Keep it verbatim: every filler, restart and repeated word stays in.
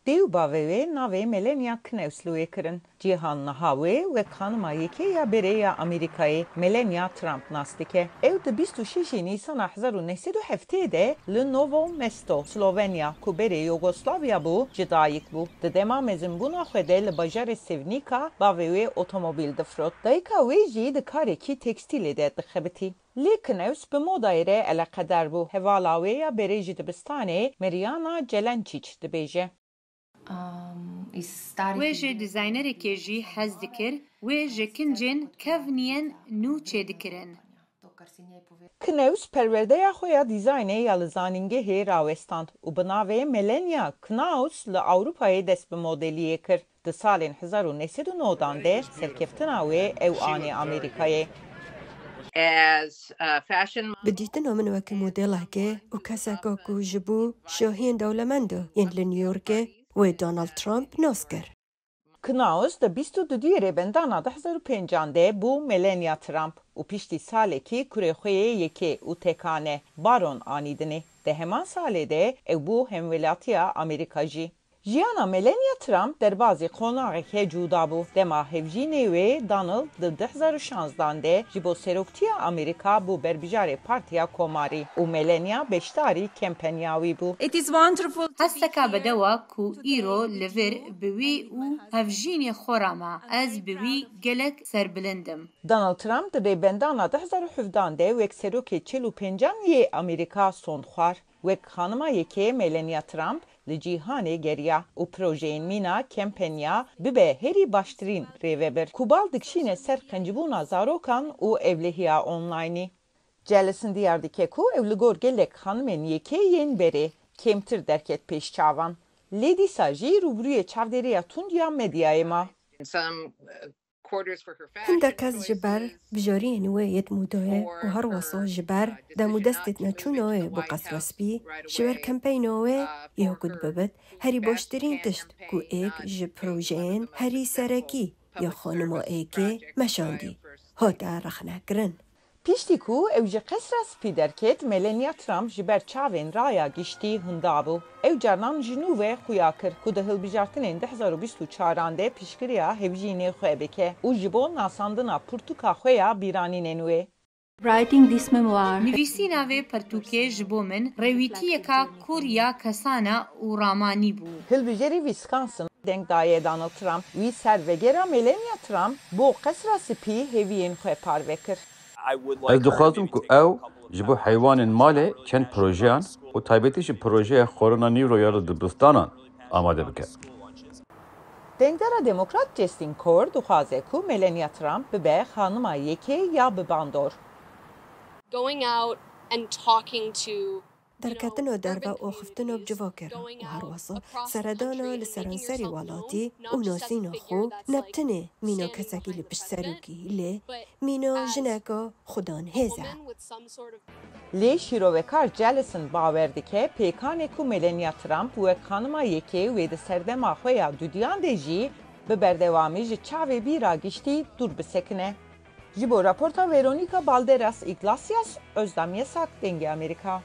Dê û bavê wê navê Melania Knauss li wê kirin. Cîhan niha wê wek xanima yekê ya berê ya Amerîkayê, Melania Trump, nas dike. Ew di bîst û şeşê Nîsana hezar û neh sed û heftê de li Novo Mesto, Slovenya, ku berê Yugoslavya bû, ji dayik bû. Di dema mezinbûna xwe de li bajarê Sevnika bavê wê otomobîl difirot. Dayika wê jî di karekî tekstîlê de dixebitî. Lê Knauss bi modayê re eleqedar bû. Hevala wê ya berê ji dibistanê, Mariana Celençiç, dibêje. Wê ji dîzaynerekê jî hez dikir, wê ji kincên kevniyên nû çêdikirin. Knauss perwerdeya xwe ya dîzaynê ya li zanîngehê rawestand û bi navê Melania Knauss li Ewropayê dest bi modeliyê kir. Di salên hezar û neh sed û newdan de serkeftina wê ew anî Amerîkayê. Bi dîtina min wekî modelekê û keseka ku ji bo şahiyên dewlemend yên li New Yorkê wê Donald Trump nas kir. Knaus di bîst û duyê Rêbendana du hezar û pêncan de bû Melania Trump û piştî salekî kurê xwe yê yekê û tekane, Baron, anî dinê. Di heman salê de ew bû hemwelatiya Amerîka jî. Jiyana Melania Trump derbazî qonaxeke cuda bû. Dema hevjînê wê Donald di du hezar û şanzdan de ji bo seroktiya Amerîka bû berbijarê Partiya Komarî û Melania beşdarî kempenya wî bû. Hesteka bedew e ku îro li vir bi wî û hevjînê xwe re me. Ez bi wî gelek serbilind im. Donald Trump di Rêbendana du hezar û hevdan de wek serokê çil û pêncan yê Amerîka sond xwar. Wek xanima yekê Melania Trump li cîhanê geriya û projeyên mîna kempenya bibe herî baştirîn rêvebir ku bal dikişîne ser qencbûna zarokan û ewlehiya onlaynî. Jellison diyar dike ku ew li gor gelek xanimên yekê yên berê kêmtir derket pêş çavan. Lê dîsa jî rûbirûyê çavdêriya tund ya medyayê ma. Hindek kes ji ber bijariyên wê yêt modayê û her wesa ji ber dem û destêt neçûna wê bo Qesra Spî, ji ber kempeyna wê ya ku dibibit herî baştirîn tişt ku êk ji projeyên herî serekî ya xanima êkê meşandî, hate rexnekirin. Piştî ku ew ji Qesra Spî derket, Melania Trump ji ber çavên raya giştî hunda bû. Ew carnan ji nû ve xuya kir ku di hilbijartinên du hezar û bîst û çaran de piştgiriya hevjînê xwe bike û ji bo nasandina pirtûka xwe ya bîranînên wê. Nivîsîna vê pirtûkê ji bo min rêwîtiyeka kûr ya kesana û ramanî bû. Hilbijarê Wisconsin deng daye Donald Trump wî ser vegera Melania Trump bo Qesra Spî hêviyên xwe parve kir. Ez dixwazim ku ew ji bo heywanên malê çend projeyan û taybetî jî projeya xwarina nîro ya li dibistanan amade bike. Dengdara Demokrat Justin Cor dixwaze ku Melania Trump bibe xanima yekê ya bi bandor. Going out and talking to Derketina derve û axiftina bi civakê re û her wesa seredana li seranserî welatî û nasîna xwe ne bi tenê mîna kesekî li pişt serokî lê mîna jineka xudan hêz e. Lê şîrovekar Jellison bawer dike pêkanê ku Melania Trump wek xanima yekê wê di serdema xwe ya dudiyan de jî bi berdewamî ji çavê bîra giştî dûr bisekine. Ji bo raporta Veronica Balderas Iglesias, Ozdam Yesak, Dengê Amerîka.